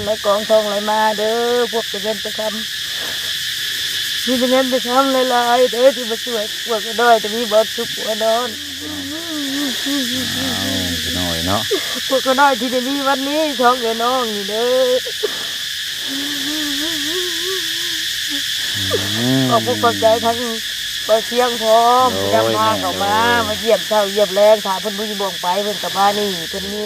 ໄຫຼກອງທອງໄຫຼມາເດີ ພວກເປັນເງິນເປັນຄຳ ມີແຕ່ເງິນແຕ່ຄຳຫຼາຍໆເດີ ທີ່ມາຊ່ວຍພວກນ້ອຍ ຈະມີບ່ອນສຸກຫົວນອນ. ອ້າວ ພີ່ນ້ອງເອີຍເນາະ ພວກນ້ອຍທີ່ໄດ້ມີວັນນີ້ ສອງເອື້ອຍນ້ອງນີ້ເດີ. ອືມ ຂອບອົກຂອບໃຈທັງບ່າວຊຽງພ້ອມ ໂດຍ ທີ່ນຳພາເຂົ້າມາ ແມ່ນ ໂດຍ ມາຢ້ຽມເຊົ້າຢ້ຽມແລງ ຖ້າເພິ່ນບໍ່ຢູ່ບ່ອນໄປ ເພິ່ນກໍມານີ້ ເພິ່ນມີ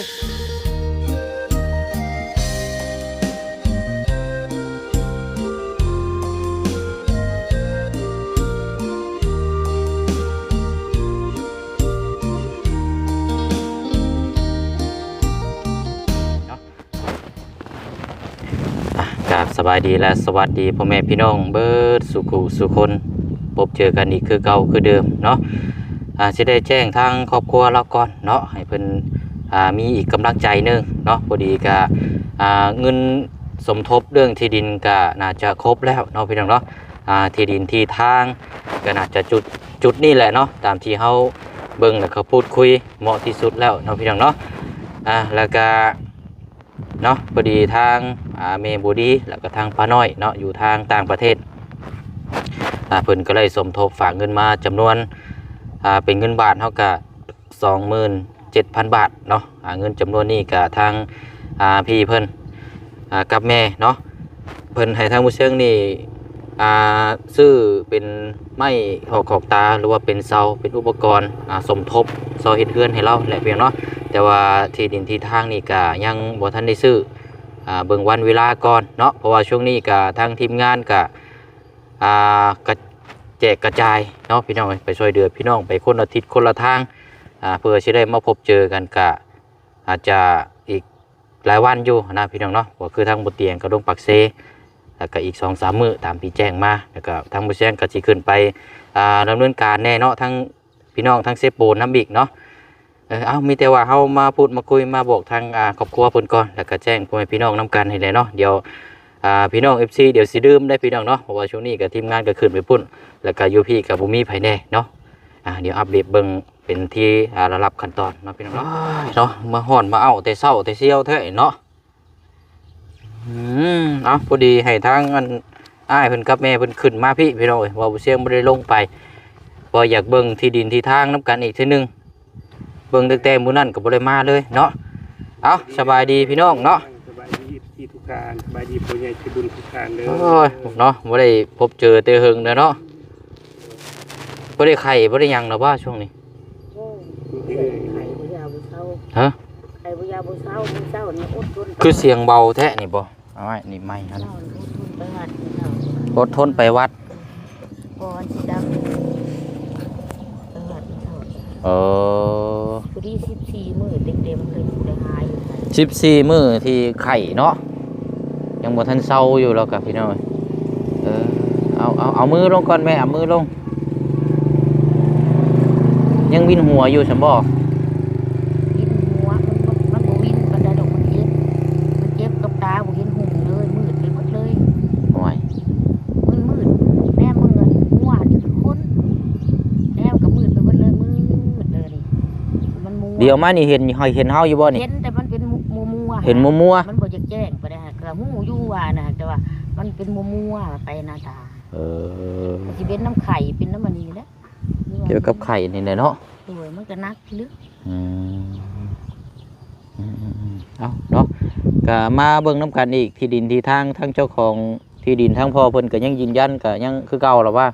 ອ່ະ ກາບສະບາຍດີ ແລະ ສະຫວັດດີພໍ່ແມ່ພີ່ນ້ອງເບິດສູ່ຄູ່ສູ່ຄົນ ພົບເຈີກັນອີກຄືເກົ່າຄືເດີມເນາະ. ອ່າ ຊິໄດ້ແຈ້ງທາງຄອບຄົວລາວກ່ອນເນາະ ໃຫ້ເພິ່ນ ອ່າ ມີອີກກຳລັງໃຈໜຶ່ງເນາະ. ພໍດີກະ ອ່າ ເງິນສົມທົບເລື່ອງທີ່ດິນກະໜ້າຈະຄົບແລ້ວເນາະ ພີ່ນ້ອງເນາະ. ອ່າ ທີ່ດິນທີ່ທາງກໍໜ້າຈະຈຸດ ຈຸດນີ້ແຫຼະເນາະ ຕາມທີ່ເຮົາເບິ່ງ ແລ້ວກໍພູດຄຸຍເໝາະທີ່ສຸດແລ້ວເນາະ ພີ່ນ້ອງເນາະ. ອ່າ ແລ້ວກໍເນາະ ພໍດີທາງ ອ່າ ແມ່ບົວດີ ແລ້ວກໍທາງປ້ານ້ອຍເນາະ ຢູ່ທາງຕ່າງປະເທດ ອ່າ ເພິ່ນກໍໄດ້ສົມທົບຝາກເງິນມາຈຳນວນ ອ່າ ເປັນເງິນບາດເຮົາກໍ ສອງໝື່ນເຈັດພັນບາດເນາະ. ອ່າ ເງິນຈຳນວນນີ້ກະທາງ ອ່າ ພີ່ເພິ່ນ ອ່າ ກັບແມ່ເນາະ ເພິ່ນໃຫ້ທາງຜູ້ຊຽງນີ້ ອ່າ ຊື້ເປັນໄມ້ຫອກຂອບຕາ ຫຼືວ່າເປັນເສົາ ເປັນອຸປະກອນ ອ່າ ສົມທົບ ເສົາເຮັດເຮືອນໃຫ້ລາວແຫຼະ ພີ່ນ້ອງເນາະ. ແຕ່ວ່າທີ່ດິນທີ່ທາງນີ້ກະຍັງບໍ່ທັນໄດ້ຊື້ ອ່າ ເບິ່ງວັນເວລາກ່ອນເນາະ ເພາະວ່າຊ່ວງນີ້ກະທາງທີມງານກະ ອ່າ ກະແຈກກະຈາຍເນາະ ພີ່ນ້ອງເອີຍ ໄປຊ່ວຍເຫຼືອພີ່ນ້ອງໄປຄົນລະທິດຄົນລະທາງ ອ່າ ເພື່ອຊິໄດ້ມາພົບເຈີກັນ ກະອາດຈະອີກຫຼາຍວັນຢູ່ນະ ພີ່ນ້ອງເນາະ. ກໍຄືທາງບໍ່ຕຽງກໍລົງປາກເຊ ແລ້ວກໍອີກສອງສາມມື້ຕາມທີ່ແຈ້ງມາ ແລ້ວກໍທາງບໍ່ແຊງກໍຊິຂຶ້ນໄປ ອ່າ ດຳເນີນການແດ່ເນາະ ທາງ ພີ່ນ້ອງທາງເຊໂປນນຳອີກເນາະ. ເອີ ເອົາ ມີແຕ່ວ່າເຮົາມາພູດມາຄຸຍ ມາບອກທາງ ອ່າ ຄອບຄົວເພິ່ນກ່ອນ ແລ້ວກໍແຈ້ງພໍ່ແມ່ພີ່ນ້ອງນຳກັນນີ້ແຫຼະເນາະ. ດຽວ ອ່າ ພີ່ນ້ອງເອັຟຊີ ດຽວຊິລືມໄດ້ພີ່ນ້ອງເນາະ ເພາະວ່າຊ່ວງນີ້ກໍທີມງານກໍຂຶ້ນໄປພຸ້ນ ແລ້ວກໍຢູ່ພີ້ກໍບໍ່ມີໃຜແດ່ເນາະ. ອ່າ ດຽວອັບເດດເບິ່ງເປັນທີ່ ອ່າ ລະດັບຂັ້ນຕອນເນາະ ພີ່ນ້ອງເນາະ. ໂອ້ຍ ເນາະ ມາຮ້ອນມາເອົ້າແຕ່ເຊົ້າແຕ່ຊຽວແທ້ເນາະ. ອືມ ເອົາ ພໍດີໃຫ້ທາງອັນອ້າຍເພິ່ນກັບແມ່ເພິ່ນຂຶ້ນມາພີ້ ພີ່ນ້ອງເອີຍ ວ່າບໍ່ສຽງບໍ່ໄດ້ລົງໄປ ເພາະຢາກເບິ່ງທີ່ດິນທີ່ທາງນຳກັນອີກເທື່ອໜຶ່ງ ເບິ່ງຕັ້ງແຕ່ມື້ນັ້ນກໍບໍ່ໄດ້ມາເລີຍເນາະ. ເອົາ ສະບາຍດີພີ່ນ້ອງເນາະ ສະບາຍດີເອັຟຊີທຸກທ່ານ ສະບາຍດີຜູ້ໃຫຍ່ໃຈບຸນທຸກທ່ານເດີ. ໂອ້ຍ ເນາະ ບໍ່ໄດ້ພົບເຈີແຕ່ເຫິງແລ້ວເນາະ. ບໍ່ໄດ້ໄຂ້ບໍ່ໄດ້ຫຍັງແລ້ວບໍ່ຊ່ວງນີ້? ໂອ້ຍ ໄຂ້ບໍ່ຢາບໍ່ເຊົາ. ຮະ? ໄຂ້ບໍ່ຢາບໍ່ເຊົາ ມື້ເຊົ້ານີ້ອົດທົນ. ຄືສຽງເບົາແທ້ນີ້ບໍ່? ເອົາໄວ້ນີ້ໄມຫັ້ນ. ເຈົ້າ ອົດທົນໄປວັດ. ອົດທົນໄປວັດ. ບໍ່ ອັນຊິດຳ ໄປວັດເຈົ້າ. ເອີ ພໍດີສິບສີ່ມື້ເຕັມໆ ເລີຍບໍ່ໄດ້ຫາຢູ່ໃສ. ສິບສີ່ມື້ທີ່ໄຂ້ເນາະ ຍັງບໍ່ທັນເຊົາຢູ່ ແລ້ວກໍພີ່ນ້ອງ ເອີ ເອົາ ເອົາ ເອົາມືລົງກ່ອນແມ່ ເອົາມືລົງ. ຍັງວິນຫົວຢູ່ຊັ້ນບໍ່? ວິນຫົວ ມັນ ມັນບໍ່ວິນປານໃດດອກ ມັນເຈັບ ມັນເຈັບກັບຕາ ບໍ່ເຫັນຮຸ່ງເລີຍ ມືດໄປໝົດເລີຍ. ໂອ້ຍ ມືດໆ ແນມເບິ່ງງົວນີ້ຄືຄົນ ແນມກໍມືດໄປໝົດເລີຍ ມືດເລີຍນີ້ ມັນມົວ. ດຽວມານີ້ເຫັນ ເຫັນເຮົາຢູ່ບໍ່ນີ້? ເຫັນ ແຕ່ມັນເປັນມົວໆ ເຫັນມົວໆ ມັນບໍ່ຢາກແຈ້ງປານໃດ ກໍຮູ້ຢູ່ວ່ານະ ແຕ່ວ່າມັນເປັນມົວໆ ໄປໜ້າຕາ. ເອີ ຊິເປັນນຳໄຂ້ ເປັນນຳອັນນີ້ແຫຼະ ກ່ຽວກັບໄຂ້ນີ້ແຫຼະເນາະ. ໂດຍ ມັນກໍໜັກເລີຍ. ອືມ ອືມໆໆ ເອົາເນາະ ກໍມາເບິ່ງນຳກັນອີກ ທີ່ດິນທີ່ທາງ ທາງເຈົ້າຂອງທີ່ດິນ ທາງພໍ່ເພິ່ນກໍຍັງຢືນຢັນ ກໍຍັງຄືເກົ່າລະວ່າ?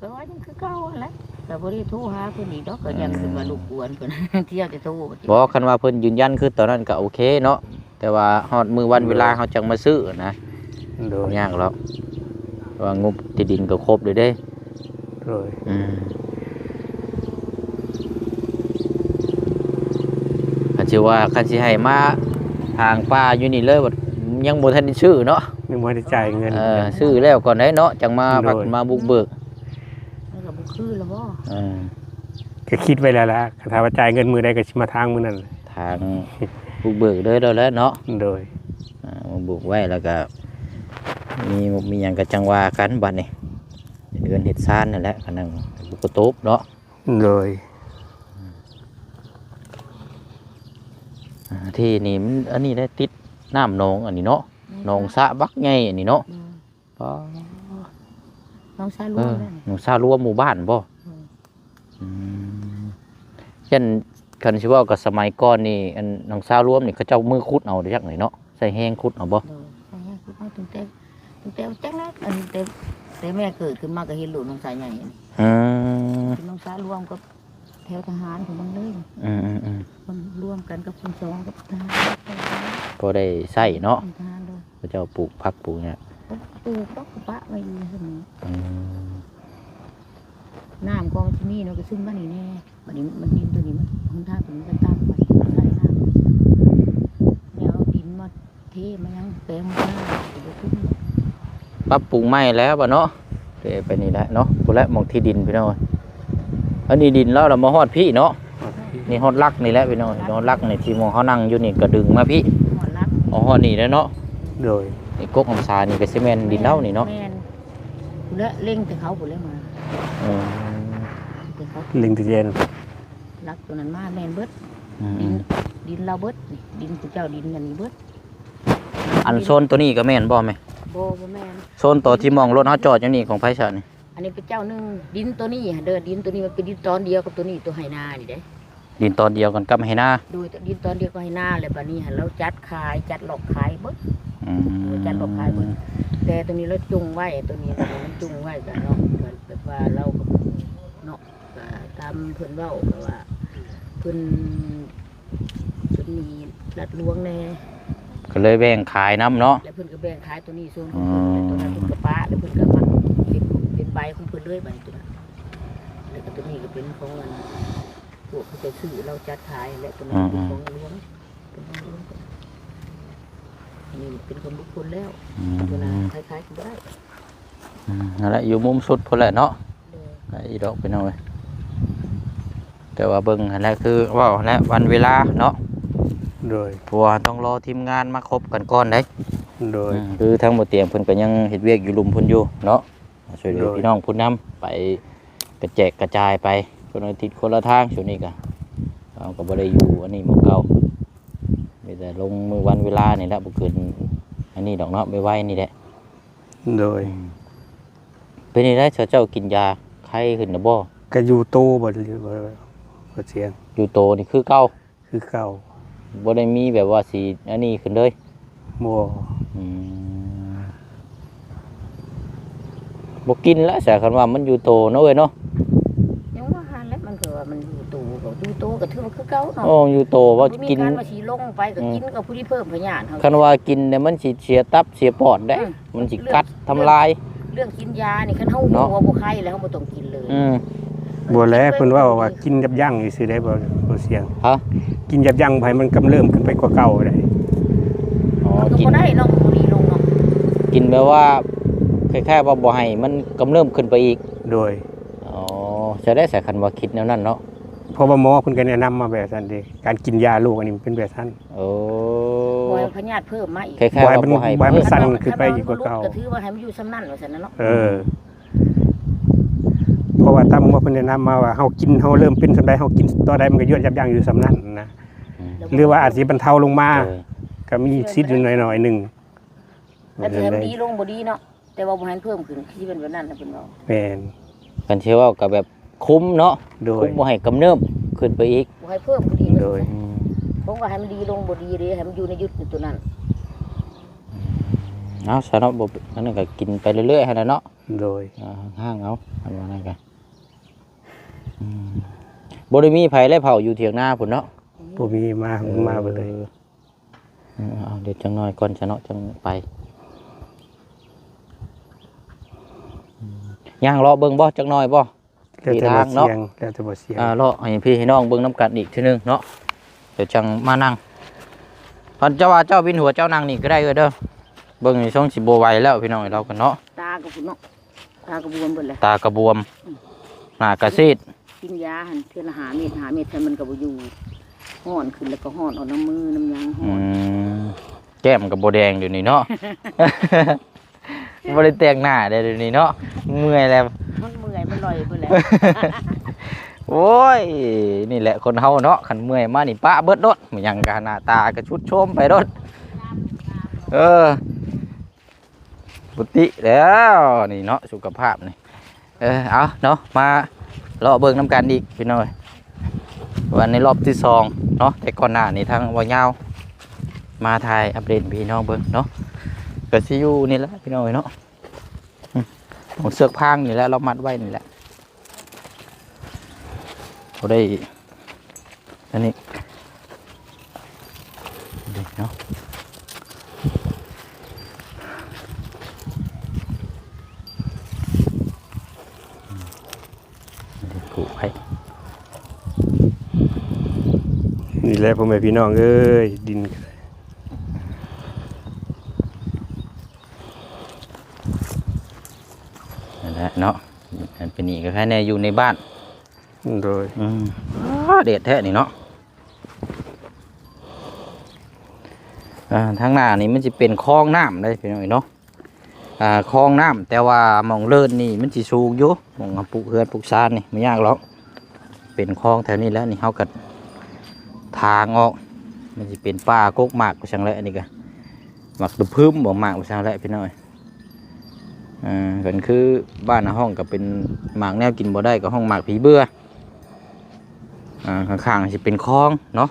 ກໍວ່າຍັງຄືເກົ່າຫັ້ນແຫຼະ ກໍບໍ່ໄດ້ໂທຫາເພິ່ນອີກດອກ ກໍຢ້ານ ອືມ ຂຶ້ນມາລົບກວນເພິ່ນ ເທີ່ຍວແຕ່ໂທ. ບໍ່ ຄັນວ່າເພິ່ນຢືນຢັນຄືຕອນນັ້ນກໍໂອເຄເນາະ ແຕ່ວ່າຮອດມື້ວັນເວລາ ໂດຍ ເຮົາຈັ່ງມາຊື້ນະ. ໂດຍ ຍາກແລ້ວ ເພາະວ່າງົບທີ່ດິນກໍຄົບແລ້ວເດ້. ໂດຍ ອືມ ຄັນຊິວ່າ ຄັນຊິໃຫ້ມາຖາງປ່າຢູ່ນີ້ເລີຍ ຍັງບໍ່ທັນໄດ້ຊື້ເນາະ ຍັງບໍ່ໄດ້ຈ່າຍເງິນ. ເອີ ຊື້ແລ້ວກ່ອນໄດ໋ເນາະ ຈັ່ງມາ ໂດຍ ພັກມາບຸກເບີກ. ມັນກໍບໍ່ຄືລະບໍ່? ເອີ ກໍຄິດໄວ້ແລ້ວລະ ຖ້າວ່າຈ່າຍເງິນມື້ໃດກໍຊິມາທາງມື້ນັ້ນ ທາງບຸກເບີກເລີຍແລ້ວແຫຼະເນາະ. ໂດຍ ອ່າ ບຸກໄວ້ແລ້ວກໍມີ ມີຫຍັງກໍຈັ່ງວ່າກັນບັດນີ້ ເຮັດເຮືອນເຮັດຊານນັ້ນແຫຼະ ກໍນັ່ງບຸກກະໂຕບເນາະ. ໂດຍ ອ່າ ທີ່ນີ້ມັນ ອັນນີ້ໄດ້ຕິດນ້ຳໜອງອັນນີ້ເນາະ. ໜອງສະບັກໃຫຍ່ອັນນີ້ເນາະ. ໂດຍ ອໍ ໜອງສະລວມ ເອີ ແມ່ນ ໜອງສະລວມໝູ່ບ້ານບໍ່? ໂດຍ ອືມ ເຊັ່ນ ຄັນຊິເວົ້າກັບສະໄໝກ່ອນນີ້ ອັນໜອງສະລວມນີ້ ເຂົາເຈົ້າມືຂຸດເອົາຈັກໜ່ອຍເນາະ ໃຊ້ແຮງຂຸດເອົາບໍ່? ໂດຍ ໃຊ້ແຮງຂຸດເອົາ ຕັ້ງແຕ່ ຕັ້ງແຕ່ຈັກແລ້ວ ອັນແຕ່ ແຕ່ແມ່ເກີດຂຶ້ນມາກໍເຫັນໂລດໜອງສະໃຫຍ່ນີ້. ອືມ ເປັນໜອງສະລວມກັບແຖວທະຫານຂອງມັນເລີຍ. ອືມໆໆ ມັນລວມກັນກັບຄົນສອງກັບທະຫານ ພໍໄດ້ໃຊ້ເນາະ. ທະຫານໂດຍ ເຂົາເຈົ້າປູກຜັກປູກຫຍັງ ປູກດອກກະປະໄວ້ຢູ່ຫັ້ນ. ອືມ ນ້ຳກໍຊິມີເນາະ ກໍຊຶມມານີ້ແດ່. ບັດນີ້ມັນດິນຕົວນີ້ ມັນຫົນທາງຕົວນີ້ມັນຕ່ຳໄປ ໃສ່ນ້ຳ ແນວເອົາດິນມາເທມາຫຍັງແປງມາ ກໍບໍ່ຂຶ້ນ. ປັບປຸງໃໝ່ແລ້ວບາດເນາະ ເທໄປນີ້ແຫຼະເນາະ. ພຸ້ນແຫຼະໝ່ອງທີ່ດິນພີ່ນ້ອງເອີຍ ອັນນີ້ດິນລາວລະມາຮອດພີ້ເນາະ. ຮອດພີ້ ນີ້ຮອດຫຼັກນີ້ແຫຼະພີ່ນ້ອງ ຮອດຫຼັກນີ້ ທີ່ໝ່ອງເຮົານັ່ງຢູ່ນີ້ກໍດຶງມາພີ້ ຮອດຫຼັກ ເອົາຮອດນີ້ແຫຼະເນາະ. ໂດຍ ນີ້ກົກອຳສານີ້ກໍຊິແມ່ນດິນລາວນີ້ເນາະ. ແມ່ນ ພຸ້ນແຫຼະ ເລັງແຕ່ເຂົາພຸ້ນແຫຼະມາ. ເອີ ເລັງແຕ່ເຈັນ ຫຼັກຕົວນັ້ນມາແມ່ນເບິດ. ອືມ ດິນ ອືມ ດິນລາວເບິດນີ້ ດິນຂອງເຈົ້າ ດິນອັນນີ້ເບິດ. ອັນໂຊນຕົວນີ້ກໍແມ່ນບໍ່ແມ່? ບໍ່ ບໍ່ແມ່ນ. ໂຊນຕົວທີ່ໝ່ອງລົດເຮົາຈອດຢູ່ນີ້ຂອງໃຜຊະນີ້? ອັນນີ້ເປັນເຈົ້າໜຶ່ງ ດິນຕົວນີ້ຫັ້ນເດີ ດິນຕົວນີ້ມັນເປັນດິນຕອນດຽວກັບຕົວນີ້ ຕົວໄຮ່ນານີ້ເດ້. ດິນຕອນດຽວກັນກັບໄຮ່ນາ. ໂດຍ ດິນຕອນດຽວກັບໄຮ່ນາ ແລ້ວບາດນີ້ຫັ້ນລາວຈັດຂາຍ ຈັດລັອກຂາຍເບິດ. ອືມ ຈັດລັອກຂາຍເບິດ ແຕ່ຕົວນີ້ລາວຈົ່ງໄວ້ ຕົວນີ້ມັນຈົ່ງໄວ້ກັນເນາະ ແບບວ່າລາວກໍເນາະ ກໍຕາມເພິ່ນເວົ້າ ແບບວ່າເພິ່ນ ເພິ່ນມີລັດລວງແດ່ ກໍເລີຍແບ່ງຂາຍນຳເນາະ. ແລ້ວເພິ່ນກໍແບ່ງຂາຍຕົວນີ້ໂຊນຂອງເພິ່ນ ອືມ ແລ້ວຕົວນັ້ນເພິ່ນກໍປະ ແລ້ວເພິ່ນກໍມາເປັນ ເປັນໃບຂອງເພິ່ນເລີຍ ບາດນີ້ຕົວນັ້ນ ແລ້ວກໍຕົວນີ້ກໍເປັນຂອງອັນ ພວກເຂົາເຈົ້າຊື້ລາວຈັດຂາຍ ແລະຕົວນັ້ນ ອືມ ເປັນຂອງຫຼວງ ເປັນຂອງຫຼວງ ອັນນີ້ເປັນຂອງບຸກຄົນແລ້ວ. ອືມ ຕົວນັ້ນຂາຍ ຂາຍກໍບໍ່ໄດ້. ອືມ ນັ້ນແຫຼະ ຢູ່ມຸມສຸດພຸ້ນແຫຼະເນາະ. ໂດຍ ໄດ້ອີດອກພີ່ນ້ອງເອີຍ ແຕ່ວ່າເບິ່ງຫັ້ນແຫຼະ ຄືເວົ້າຫັ້ນແຫຼະ ວັນເວລາເນາະ. ໂດຍ ເພາະວ່າຕ້ອງລໍທີມງານມາຄົບກັນກ່ອນເດ້. ໂດຍ ອືມ ຄືທາງບໍ່ຕຽງເພິ່ນກໍຍັງເຮັດວຽກຢູ່ລຸ່ມພຸ້ນຢູ່ເນາະ ຊ່ວຍເຫຼືອ ໂດຍ ພີ່ນ້ອງພຸ້ນນຳ ໄປກະແຈກກະຈາຍໄປ ຄົນລະທິດຄົນລະທາງ. ຊ່ວງນີ້ກະເຮົາກໍບໍ່ໄດ້ຢູ່ອັນນີ້ໝ່ອງເກົ່າ ມີແຕ່ລົງມື້ວັນເວລານີ້ແຫຼະ ບໍ່ເກີນອັນນີ້ດອກເນາະ ໄວໆນີ້ແຫຼະ. ໂດຍ ອືມ ເປັນຈັ່ງໃດ ເຈົ້າ ເຈົ້າກິນຢາໄຄຂຶ້ນແລ້ວບໍ່? ກະຢູ່ໂຕບໍ່ ບໍ່ ບໍ່ສຽງ ຢູ່ໂຕນີ້ຄືເກົ່າ? ຄືເກົ່າ ບໍ່ໄດ້ມີແບບວ່າຊິອັນນີ້ຂຶ້ນເລີຍ? ບໍ່ ອືມ ບໍ່ກິນແລ້ວຊະ ຄັນວ່າມັນຢູ່ໂຕເນາະເອີຍເນາະ. ຍັງວ່າຫັ້ນແຫຼະ ມັນຄືວ່າມັນຢູ່ໂຕ ກໍຢູ່ໂຕກໍຖືວ່າຄືເກົ່າເນາະ. ໂອ້ ຢູ່ໂຕວ່າ ບໍ່ມີ ກິນ ການວ່າຊິລົງໄປກໍ ອືມ ກິນກໍຜູ້ທີ່ເພີ່ມພະຍາດເຮົາ. ຄັນວ່າກິນແລ້ວມັນຊິເສຍຕັບເສຍປອດເດ້. ອືມ ມັນຊິກັດທຳລາຍ. ເລື່ອງກິນຢານີ້ ຄັນເຮົາຮູ້ວ່າບໍ່ໄຄແລ້ວ ເຮົາບໍ່ຕ້ອງກິນເລີຍ. ອືມ ບໍ່ແລະ ເພິ່ນເວົ້າວ່າກິນຢັບຢັ້ງຊື່ໆເດ້ ບໍ່ ບໍ່ສຽງ. ຮະ? ກິນຢັບຢັ້ງບໍ່ໃຫ້ມັນກຳເລີ່ມຂຶ້ນໄປກວ່າເກົ່າໄດ໋. ອໍ ມັນກໍບໍ່ໄດ້ເນາະ ບໍ່ດີລົງເນາະ. ກິນແບບວ່າ ຄ້າຍໆວ່າບໍ່ໃຫ້ມັນກຳເລີ່ມຂຶ້ນໄປອີກ. ໂດຍ. ອໍ ຈະໄດ້ສາ ຄັນວ່າຄິດແນວນັ້ນເນາະ. ເພາະວ່າໝໍເພິ່ນກໍແນະນຳມາແບບຊັ້ນເດ້ ການກິນຢາໂລກອັນນີ້ມັນເປັນແບບຊັ້ນ. ໂອ້ ບໍ່ໃຫ້ພະຍາດເພີ່ມມາອີກ. ຄ້າຍໆວ່າບໍ່ໃຫ້ ບໍ່ໃຫ້ມັນສັ່ນຂຶ້ນໄປອີກກວ່າເກົ່າ ກໍຖືວ່າໃຫ້ມັນຢູ່ສ່ຳນັ້ນວ່າຊັ້ນນະເນາະ. ເອີ ເພາະວ່າຕາມໝໍເພິ່ນແນະນຳມາວ່າ ເຮົາກິນ ເຮົາເລີ່ມເປັນສ່ຳໃດ ເຮົາກິນຕອນໃດ ມັນກໍຢວດຍັບຢັ້ງຢູ່ສ່ຳນັ້ນນະ. ອືມ ຫຼືວ່າອາດຊິບັນເທົາລົງມາ. ໂດຍ ກໍມີສິດຢູ່ໜ້ອຍໆໜຶ່ງ. ແລ້ວຊິໃຫ້ມັນດີລົງບໍ່ດີເນາະ. ແຕ່ວ່າບໍ່ໃຫ້ເພີ່ມຂຶ້ນ ຄືຊິເປັນແບບນັ້ນນະ ເພິ່ນເວົ້າ. ແມ່ນ ຄັນຊິເວົ້າກໍແບບຄຸມເນາະ. ໂດຍ ຄຸມບໍ່ໃຫ້ກຳເນີບຂຶ້ນໄປອີກ ບໍ່ໃຫ້ເພີ່ມຂຶ້ນອີກ. ໂດຍ ອືມ ຄົງວ່າໃຫ້ມັນດີລົງບໍ່ດີເດ້ ໃຫ້ມັນຢູ່ໃນຈຸດຕົວນັ້ນ. ເອົາຊະເນາະ ບໍ່ ອັນນັ້ນກໍກິນໄປເລື້ອຍໆຫັ້ນແຫຼະເນາະ. ໂດຍ ອ່າ ຫ່າງໆເອົາ ອັນວ່ານັ້ນກໍ ອືມ ບໍ່ໄດ້ມີໃຜແລະເຜົາຢູ່ຖຽງນາພຸ້ນເນາະ. ບໍ່ມີ ມາ ເອີ ມາເບິດເລີຍ. ເອີ ເອົາ ດຽວຈັກໜ້ອຍກ່ອນຊະເນາະ ຈັ່ງໄປ. ອືມ ຍ່າງເລາະເບິ່ງບໍ່ ຈັກໜ້ອຍບໍ່? ແລ້ວແຕ່ບໍ່ສຽງ ແລ້ວແຕ່ບໍ່ສຽງ. ອ່າ ເລາະໃຫ້ພີ່ໃຫ້ນ້ອງເບິ່ງນຳກັນອີກເທື່ອໜຶ່ງເນາະ ດຽວຈັ່ງມານັ່ງ. ຄັນເຈົ້າວ່າເຈົ້າວິນຫົວ ເຈົ້ານັ່ງນີ້ກໍໄດ້ເອີຍເດີ. ເບິ່ງນີ້ຊົງຊິບໍ່ໄຫວແລ້ວ ພີ່ນ້ອງເອີຍ ລາວກໍເນາະ. ຕາກໍພຸ້ນເນາະ. ຕາກໍບວມເບິດແຫຼະ ຕາກໍບວມ. ອືມ ໜ້າກະຊີດ. ກິນຢາຫັ້ນເທື່ອລະຫ້າເມັດ ຫ້າເມັດ ແຕ່ມັນກໍບໍ່ຢູ່ ຮ້ອນຂຶ້ນແລ້ວກໍຮ້ອນ ເອົານ້ຳມືນ້ຳຫຍັງຮ້ອນ. ອືມ ແກ້ມກໍບໍ່ແດງດຽວນີ້ເນາະ. ບໍ່ໄດ້ແຕ່ງໜ້າແລ້ວດຽວນີ້ເນາະ ເມື່ອຍແລ້ວ ມັນເມື່ອຍ ມັນລອຍເບິດແລ້ວ. ໂອ້ຍ ນີ້ແຫຼະຄົນເຮົາເນາະ ຄັນເມື່ອຍມານີ້ປະເບິດໂລດ ມີຫຍັງກໍໜ້າຕາກໍຊຸດໂຊມໄປໂລດ. ເອີ ປົກກະຕິແລ້ວນີ້ເນາະ ສຸຂະພາບນີ້. ເອີ ເອົາເນາະ ມາເລາະເບິ່ງນຳກັນອີກພີ່ນ້ອງເອີຍ ວ່າໃນຮອບທີສອງເນາະ. ແຕ່ກ່ອນໜ້ານີ້ທາງບ່າວຍາວມາຖ່າຍອັບເດດໃຫ້ພີ່ນ້ອງເບິ່ງເນາະ ກໍຊິຢູ່ນີ້ແຫຼະພີ່ນ້ອງເອີຍເນາະ. ອືມ ຂອງເຊືອກພາງນີ້ແຫຼະ ລາວມັດໄວ້ນີ້ແຫຼະ ບໍ່ໄດ້ ອັນນີ້ ນີ້ເນາະ ອືມ ນີ້ຜູກໄວ້ ນີ້ແຫຼະ ພໍ່ແມ່ພີ່ນ້ອງເອີຍ ດິນ ນັ້ນແຫຼະເນາະ ອັນເປັນນີ້ກໍແຄ່ແນ່ຢູ່ໃນບ້ານ ໂດຍ ອືມ ອ້າ ແດດແທ້ນີ້ເນາະ. ອ່າ ທາງໜ້ານີ້ມັນຊິເປັນຄອງນ້ຳເດ້ພີ່ນ້ອງເນາະ ອ່າ ຄອງນ້ຳ ແຕ່ວ່າໝ່ອງເລີນນີ້ມັນຊິສູງຢູ່ ໝ່ອງເຮົາປຸກເຮືອນປຸກຊານນີ້ບໍ່ຍາກຫຼອກ ເປັນຄອງແຖວນີ້ແຫຼະ. ນີ້ເຮົາກໍຖາງອອກ ມັນຊິເປັນປ່າກົກໝາກໄປຊັ້ນແຫຼະ ອັນນີ້ກໍໝາກຕະພຶມບໍ່ ໝາກໄປຊັ້ນແຫຼະພີ່ນ້ອງ. ອ່າ ກໍຄືບ້ານເຮົາຮ້ອງກໍເປັນໝາກແນວກິນບໍ່ໄດ້ ກໍຮ້ອງໝາກຜີເບື່ອ. ອ່າ ຂ້າງໆ ຊິເປັນຄອງເນາະ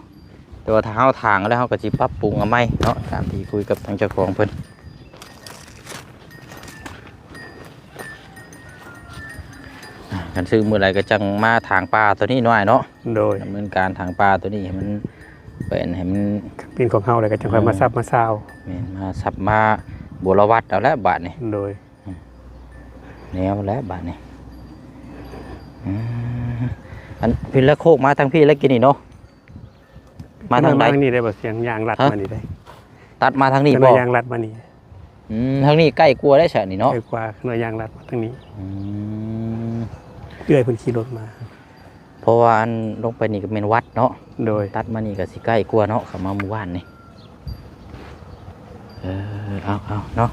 ແຕ່ວ່າຖ້າເຮົາຖາງແລ້ວ ເຮົາກໍຊິປັບປຸງເອົາໃໝ່ເນາະ ຕາມທີ່ຄຸຍກັບທາງເຈົ້າຂອງເພິ່ນ. ອ່າ ຄັນຊື້ມື້ໃດກໍຈັ່ງມາຖາງປ່າຕົວນີ້ໜ້ອຍເນາະ ໂດຍ ດຳເນີນການຖາງປ່າຕົວນີ້ໃຫ້ມັນເປັນ ໃຫ້ມັນເປັນຂອງເຮົາ ແລ້ວກໍຈັ່ງຄ່ອຍມາ ເອີ ສັບມາຊາວ ແມ່ນ ມາສັບມາບົວລະວັດເອົາແຫຼະບາດນີ້ ໂດຍ ແນວແຫຼະບາດນີ້. ອືມ ອັນ ພີ່ລະໂຄກມາທາງພີ້ແລ້ວກີ້ນີ້ເນາະ ມາທາງໃດ ມາທາງນີ້ໄດ້ບໍ່ ສຽງຍາງລັດ ຮະ ມານີ້ໄດ້ ຕັດມາທາງນີ້ບໍ່ ຍາງລັດມານີ້. ອືມ ທາງນີ້ໃກ້ກວ່າໄດ໋ຊະນີ້ເນາະ ໃກ້ກວ່າ ຂ້ານ້ອຍຍາງລັດມາທາງນີ້. ອືມ ເອື້ອຍເພິ່ນຂີ່ລົດມາ ເພາະວ່າອັນລົງໄປນີ້ກໍແມ່ນວັດເນາະ ໂດຍ ຕັດມານີ້ກໍຊິໃກ້ກວ່າເນາະ ເຂົ້າມາໝູ່ບ້ານນີ້. ເອີ ເອົາ ເອົາເນາະ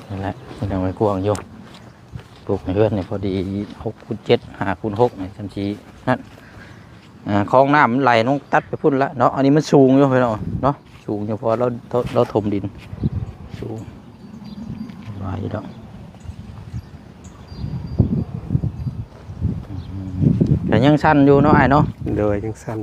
ນັ້ນແຫຼະ ມັນຍັງໄວ້ກວ້າງຢູ່ ປູກໃນເຮືອນນີ້ພໍດີຫົກຄູນເຈັດ ຫ້າຄູນຫົກນີ້ ຊ່ຳຊິນັ້ນ. ອ່າ ຄອງນ້ຳມັນໄຫຼລົງຕັດໄປພຸ້ນລະເນາະ ອັນນີ້ມັນສູງຢູ່ພີ່ນ້ອງເນາະ ສູງຢູ່ ເພາະວ່າລາວ ລາວຖົມດິນສູງຫຼາຍຢູ່ດອກ. ອືມ ກໍຍັງສັ່ນຢູ່ເນາະອ້າຍເນາະ ໂດຍ ຍັງສັ່ນ.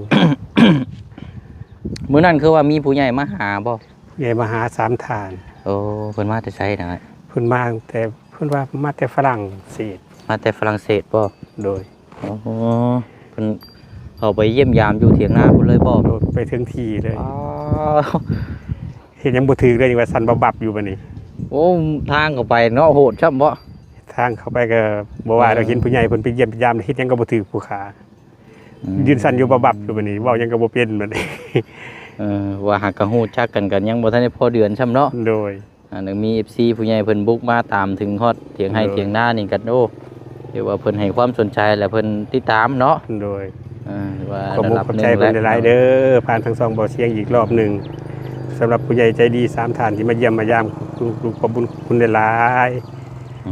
ມື້ນັ້ນຄືວ່າມີຜູ້ໃຫຍ່ມາຫາບໍ່? ຜູ້ໃຫຍ່ມາຫາສາມທ່ານ. ໂອ້ ເພິ່ນມາແຕ່ໃສນະ? ເພິ່ນມາຕັ້ງແຕ່ ເພິ່ນວ່າມາແຕ່ຝຣັ່ງເສດ. ມາແຕ່ຝຣັ່ງເສດບໍ່? ໂດຍ. ອໍ ເພິ່ນເຂົ້າໄປຢ້ຽມຢາມຢູ່ຖຽງນາພຸ້ນເລີຍບໍ່? ໂດຍ ໄປເຖິງທີ່ເລີຍ. ອໍ ເຮັດຫຍັງບໍ່ຖືກເລີຍ ວ່າສັ່ນບັບໆຢູ່ບັດນີ້. ໂອ້ ທາງເຂົ້າໄປເນາະ ໂຫດຊ້ຳບໍ່? ທາງເຂົ້າໄປກໍບໍ່ວ່າດອກ ເອີ ເຫັນຜູ້ໃຫຍ່ເພິ່ນໄປຢ້ຽມໄປຢາມ ເຮັດຫຍັງກໍບໍ່ຖືກຜູ້ຂ້າ. ອືມ ຢືນສັ່ນຢູ່ບັບໆຢູ່ບັດນີ້ ເວົ້າຫຍັງກໍບໍ່ເປັນບັດນີ້. ເອີ ວ່າຫາກກໍຮູ້ຈັກກັນ ກໍຍັງບໍ່ທັນໄດ້ພໍເດືອນຊ້ຳເນາະ. ໂດຍ. ອັນນີ້ມີເອັຟຊີຜູ້ໃຫຍ່ເພິ່ນບຸກມາຕາມເຖິງຮອດຖຽງໄຮ່ ໂດຍ ຖຽງນານີ້ກໍ ໂອ້ ຖືວ່າເພິ່ນໃຫ້ຄວາມສົນໃຈ ແລະ ເພິ່ນຕິດຕາມເນາະ. ໂດຍ. ເອີ ວ່າຂອບມຸກຂອບໃຈເພິ່ນຫຼາຍໆເດີ ຜ່ານທາງຊ່ອງບໍ່ສຽງອີກລອບໜຶ່ງ ສຳລັບຜູ້ໃຫຍ່ໃຈດີສາມທ່ານທີ່ມາຢ້ຽມມາຢາມ ຂອບຄຸນຂອບບຸນຂອບຄຸນຫຼາຍໆ. ອື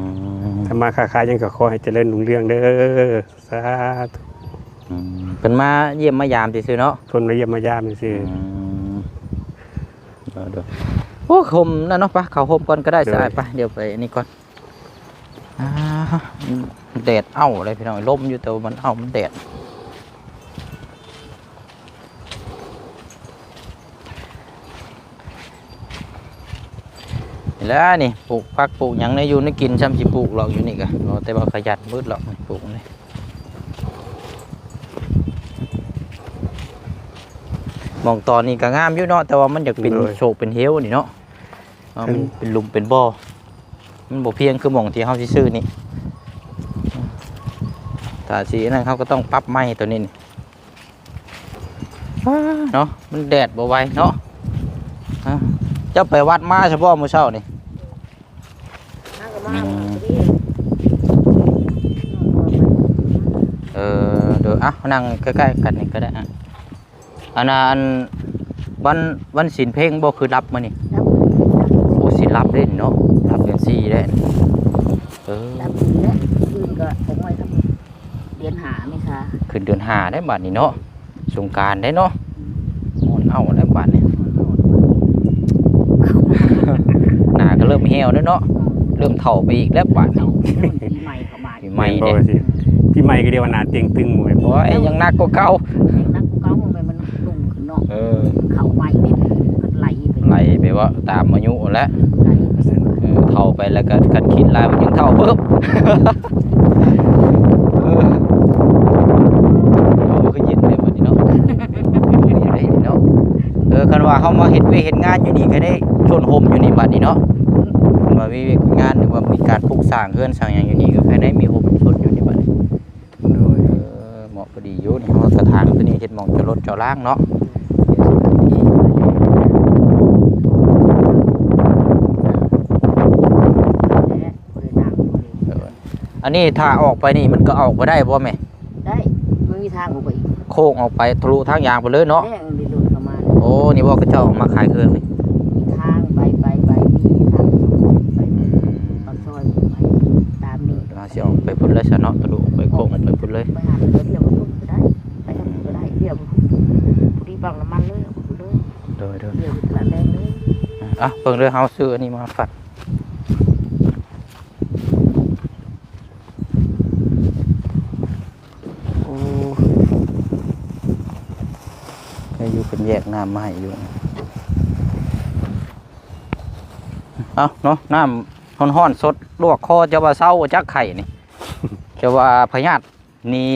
ມ ທຳມາຄ້າຂາຍຫຍັງກໍຂໍໃຫ້ຈະເລີນຮຸ່ງເຮືອງເດີ. ສາທຸ. ອືມ ເພິ່ນມາຢ້ຽມມາຢາມຊື່ໆເນາະ. ເພິ່ນມາຢ້ຽມມາຢາມຊື່ໆ. ອືມ ໂດຍໆ. ໂອ້ ຫົ່ມນັ້ນເນາະ ໄປເຂົ້າຫົ່ມກ່ອນກໍໄດ້. ໂດຍ. ສາຍ ໄປ ດຽວໄປນີ້ກ່ອນ. ອ່າ ແດດເອົາເລີຍພີ່ນ້ອງ ລົມຢູ່ ແຕ່ວ່າມັນເອົາ ມັນແດດ. ນີ້ແຫຼະນີ້ ປູກຜັກປູກຫຍັງໃນຢູ່ໃນກິນ ຊ່ຳຊິປູກຫຼອກຢູ່ນີ້ກະ ແຕ່ວ່າຂະຫຍັນເບິດຫຼອກນີ້ ປູກນີ້. ໝ່ອງຕອນນີ້ກະງາມຢູ່ເນາະ ແຕ່ວ່າມັນຢາກເປັນ ໂດຍ ໂຊກເປັນເຫວນີ້ເນາະ. ເອົາ ມັນເປັນຫຼຸມເປັນບໍ່ ມັນບໍ່ພຽງຄືໝ່ອງທີ່ເຮົາຊິຊື້ນີ້. ຖ້າຊິອັນນັ້ນ ເຮົາກໍຕ້ອງປັບໃໝ່ຕົວນີ້ນີ້. ອ້າ ເນາະ ມັນແດດບໍ່ໄຫວເນາະ. ອ່າ ເຈົ້າໄປວັດມາຊະບໍ່ມື້ເຊົ້ານີ້? ຫາກໍມາ ອືມ ພໍດີ. ເອີ ໂດຍ ອ່ະ ນັ່ງໃກ້ໆກັນນີ້ກໍໄດ້. ອ່າ ອັນນ່າ ອັນ ວັນ ວັນສິນເພັງບໍ່ ຄືດັບມື້ນີ້? ດັບ. ໂອ້ ສິນດັບເດ້ເນາະ ດັບເດືອນສີ່ເດ້. ເອີ ດັບຢູ່ແລ້ວ ຄືນກໍ ໂອ້ຍ ເດືອນຫ້າເມສາ ຂຶ້ນເດືອນຫ້າໄດ້ບາດນີ້ເນາະ ສົງການໄດ້ເນາະ. ອືມ ຮ້ອນເອົາແລ້ວບາດນີ້ ຮ້ອນເອົາ. ເອົາເດີເນາະ ເລີ່ມເຖົ້າໄປອີກແລ້ວບາດນີ້ ເລີ່ມເຂົ້າປີໃໝ່ເຂົ້າມາ ປີໃໝ່ເດ້ ແມ່ນບໍ່ວ່າຊິ ປີໃໝ່ກໍດຽວວ່າໜ້າເຕ່ງຕຶງບໍ່ແມ່ນບໍ່? ໂອ້ຍ ຍັງໜັກກວ່າເກົ່າ ໜັກກວ່າເກົ່າ ມັນ ມັນ ມັນ ມັນ ເອີ ເຂົ້າໄປນີ້ ມັນໄຫຼໄປ ໄຫຼໄປເວົ້າຕາມອາຍຸຫັ້ນແຫຼະ ເອີ ໄຫຼໄປ ເອີ ເຖົ້າໄປແລ້ວກໍຄັນຄິດຫຼາຍມັນຍັງເຖົ້າເພີ່ມ ເອີ ໂອ້ ຄືເຢັນແທ້ບັດນີ້ເນາະ ເອີ ຄັນວ່າເຮົາມາເຮັດວຽກເຮັດງານຢູ່ນີ້ກໍໄດ້ຊົນຮົ່ມຢູ່ນີ້ບັດນີ້ເນາະ ຄັນວ່າມີວຽກງານ ຫຼືວ່າມີການປຸກສ້າງເຮືອນສ້າງຫຍັງຢູ່ນີ້ກໍໃຫ້ໄດ້ມີຮົ່ມຊົນຢູ່ນີ້ບັດນີ້ ໂດຍ ເອີ ເໝາະພໍດີຢູ່ນີ້ ເຮົາກະຖາງຕົວນີ້ເຮັດໝ່ອງຈອດລົດຈອດລາງເນາະ ອັນນີ້ຖ້າອອກໄປນີ້ມັນກໍອອກບໍ່ໄດ້ບໍ່ແມ່? ໄດ້ ມັນມີທາງອອກໄປອີກ ໂຄ້ງອອກໄປທະລຸທາງຢາງໄປເລີຍເນາະ ແມ່ນ ມີລົດເຂົ້າມາ ໂອ້ ນີ້ບໍ່ ເຂົາເຈົ້າເອົາມາຂາຍເຄື່ອງນີ້ ມີທາງໄປ ໄປ ໄປ ມີທາງໄປ ອືມ ປາກຊອຍໄປ ຕາມນີ້ ເຮົາຊິອອກໄປພຸ້ນເລີຍຊະເນາະ ທະລຸໄປໂຄ້ງໄປພຸ້ນເລີຍ ໄປຫາເພິ່ນກໍດຽວໄປພຸ້ນກໍໄດ້ ໄປທາງພຸ້ນກໍໄດ້ ດຽວ ພໍດີປ້ຳນ້ຳມັນເລີຍ ໄປພຸ້ນເລີຍ ໂດຍໆ ດຽວໄປຕະຫຼາດແດງເລີຍ ອ່ະ ເບິ່ງເດີ ເຮົາຊື້ອັນນີ້ມາຝາກ ໂອ້ ໃຫ້ຢູ່ເພິ່ນແຍກນ້ຳມາໃຫ້ຢູ່ ເອົາເນາະ ນ້ຳຮ້ອນໆ ສົດລວກຄໍ ເຈົ້າວ່າເຊົາບໍ່ຈັກໄຂ້ນີ້ ເຈົ້າວ່າພະຍາດນີ້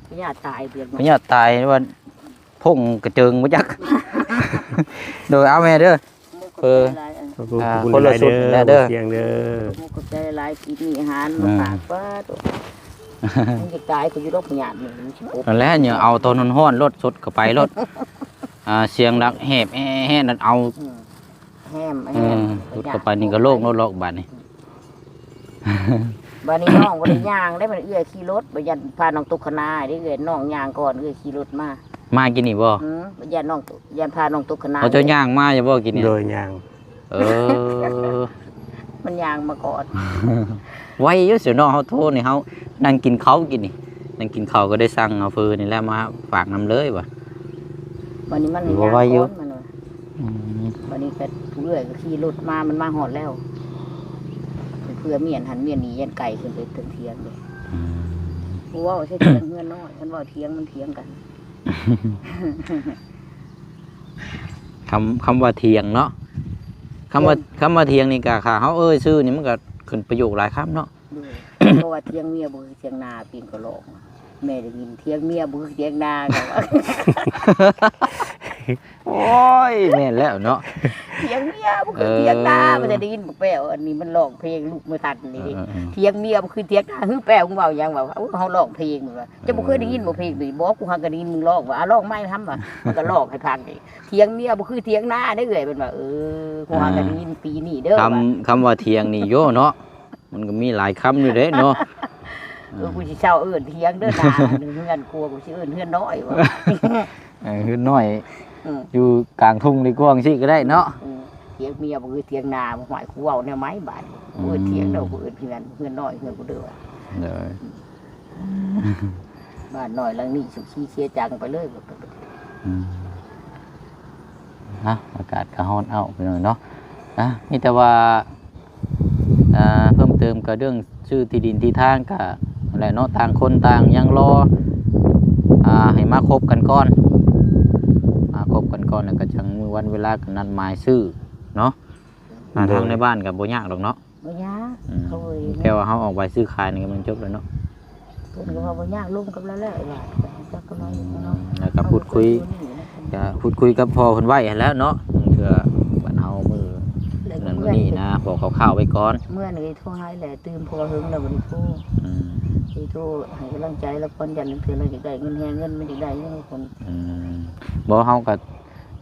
ພະຍາດຕາຍເດ້ ພະຍາດຕາຍວ່າ ພົງກະເຈິງບໍ່ຈັກ ໂດຍ ເອົາແມ່ເດີ ເອີ ຂອບຄຸນ ອ່າ ຄົນລະຊຸດແຫຼະເດີ ຂອບຄຸນຫຼາຍໆ ເດີ ຂອບໃຈຫຼາຍ ກິນມີອາຫານມາຝາກ ປາດໂທ້ ມັນຈະຕາຍກໍຢູ່ດອກພະຍາດນີ້ ມັນຊິປົກ ນັ້ນແຫຼະ ເອົາຕອນຮ້ອນໆ ໂລດ ສົດເຂົ້າໄປໂລດ ອ່າ ສຽງດັງແຫບແຮດນັ້ນເອົາ ອືມ ແຮມ ເອີ ແຮມ ຫົດເຂົ້າໄປນີ້ກໍໂລ່ງໂລດ ລອກບາດນີ້ ບາດນີ້ນ້ອງບໍ່ໄດ້ຍ່າງໄດ້ ມັນເອື້ອຍຂີ່ລົດ ບໍ່ຢ້ານພານ້ອງຕົກຄະນາເດ້ ເອື້ອຍ ນ້ອງຍ່າງກ່ອນ ເອື້ອຍຂີ່ລົດມາ ມາກິນນີ້ບໍ່? ອືມ ຢ້ານນ້ອງ ຢ້ານພານ້ອງຕົກຄະນາ ເຂົາເຈົ້າຍ່າງມາຢູ່ບໍ່ກິນນີ້? ໂດຍ ຍ່າງ ເອີ ມັນຍ່າງມາກ່ອນ ໄວຢູ່ ຊິນ້ອງເຮົາໂທນີ້ ເຮົານັ່ງກິນເຂົ້າກິນນີ້ ນັ່ງກິນເຂົ້າກໍໄດ້ສັ່ງເອົາເຝີນີ້ແຫຼະມາຝາກນຳເລີຍວ່າ ບັດນີ້ມັນ ບໍ່ໄວຢູ່ ມັນວ່າ ອືມ ບັດນີ້ກໍຜູ້ເອື້ອຍກໍຂີ່ລົດມາ ມັນມາຮອດແລ້ວ ເພື່ອມຽນຫັ້ນມຽນນີ້ ຢ້ານໄກຂຶ້ນໄປເທິງຖຽງເດ້ ອືມ ບໍ່ເວົ້າໃສ່ຖຽງເຮືອນນ້ອຍ ຄັນເວົ້າຖຽງມັນຖຽງກັນ ຄຳ ຄຳວ່າຖຽງເນາະ ຄຳວ່າ ຖຽງ ຄຳວ່າຖຽງນີ້ກະ ຖ້າເຮົາເອີ່ຍຊື່ນີ້ ມັນກະຂຶ້ນປະໂຫຍກຫຼາຍຄຳເນາະ ໂດຍ ເພາະວ່າຖຽງເມຍບໍ່ຄືຖຽງນາ ປີນກໍຮ້ອງ ແມ່ໄດ້ຍິນ ຖຽງເມຍບໍ່ຄືຖຽງນາ ກໍວ່າ ໂອ້ຍ ແມ່ນແລ້ວເນາະ ຖຽງເມຍບໍ່ຄືຖຽງນາ ເອີ ມັນຈະໄດ້ຍິນບັກແປ້ວ ອັນນີ້ມັນຮ້ອງເພງລູກມາທັນນີ້ ເອີ ເອີ ເອີ ຖຽງເມຍບໍ່ຄືຖຽງນາ ຮືແປ້ວ ມຶງເວົ້າຫຍັງ ວ່າ ເອີ ເຮົາຮ້ອງເພງ ມັນວ່າ ເຈົ້າບໍ່ເຄີຍໄດ້ຍິນບໍ່ເພງນີ້? ບໍ່ ກູຫາກໍໄດ້ຍິນມຶງຮ້ອງວ່າ ອາ ຮ້ອງໃໝ່ທຳວ່າ ມັນກໍຮ້ອງໃຫ້ຟັງນີ້ ຖຽງເມຍບໍ່ຄືຖຽງນາເດ້ເອື້ອຍ ເພິ່ນວ່າ ເອີ ກູຫາກໍໄດ້ຍິນປີນີ້ເດີ ຄຳ ວ່າ ຄຳວ່າຖຽງນີ້ໂຍເນາະ ມັນກໍມີຫຼາຍຄຳຢູ່ເດ້ເນາະ ເອີ ເອີ ກູຊິເຊົາເອີ້ນຖຽງເດີນາ ເຮືອນ ກວ່າກູຊິເອີ້ນເຮືອນນ້ອຍວ່າ ເອີ ເຮືອນນ້ອຍ ເອີ ຢູ່ກາງທົ່ງດີກວ່າ ຈັ່ງຊີ້ກໍໄດ້ເນາະ ເອີ ຖຽງເມຍບໍ່ຄືຖຽງນາ ຫ້ວຍ ກູເວົ້າແນວໃໝ່ບາດນີ້ ອືມ ເອີ້ນຖຽງເດີ ກູເອີ້ນເຮືອນ ເຮືອນນ້ອຍ ເຮືອນກູເດີ ໂດຍ ບ້ານນ້ອຍຫຼັງນີ້ສຸກຊີເສຍຈັງໄປເລີຍ ອືມ ເນາະ ອາກາດກໍຮ້ອນເອົ້າ ພີ່ນ້ອງເນາະ ອ່າ ມີແຕ່ວ່າ ອ່າ ເພີ່ມເຕີມກໍເລື່ອງຊື້ທີ່ດິນທີ່ທາງກໍນັ້ນແຫຼະເນາະ ຕ່າງຄົນຕ່າງຍັງລໍ ອ່າ ໃຫ້ມາຄົບກັນກ່ອນ ມາຄົບກັນກ່ອນ ແລ້ວກໍຈັ່ງມື້ວັນເວລາກໍນັດໝາຍຊື້ເນາະ ອ່າ ໂດຍ ທາງໃນບ້ານກໍບໍ່ຍາກດອກເນາະ ບໍ່ຍາກ ອືມ ເຂົາເອີຍ ແຕ່ວ່າເຮົາອອກໃບຊື້ຂາຍນີ້ກໍແມ່ນຈົບແລ້ວເນາະ ເພິ່ນກໍວ່າບໍ່ຍາກ ລົມກັບລາວແລ້ວວ່າ ຈັກກັບລາວຢູ່ເນາະ ອືມ ແລ້ວກໍພູດຄຸຍ ກໍພູດຄຸຍກັບພໍ່ເພິ່ນໄວ້ຫັ້ນແຫຼະເນາະ ບາງເທື່ອບັດເຮົາມື້ນັ້ນມື້ນີ້ນະ ພໍຄ່າວໆໄວ້ກ່ອນ ເມື່ອນີ້ໂທຫາແຫຼະ ຕື່ມພໍ່ເຫິງແລ້ວບໍ່ໄດ້ໂທ ອືມ ຊິໂທໃຫ້ກຳລັງໃຈລາວກ່ອນ ຢ້ານລາງເທື່ອລາວຢາກໄດ້ເງິນແຮງ ເງິນມັນຢາກໄດ້ເງິນຄົນ ອືມ ບໍ່ ເຮົາກໍ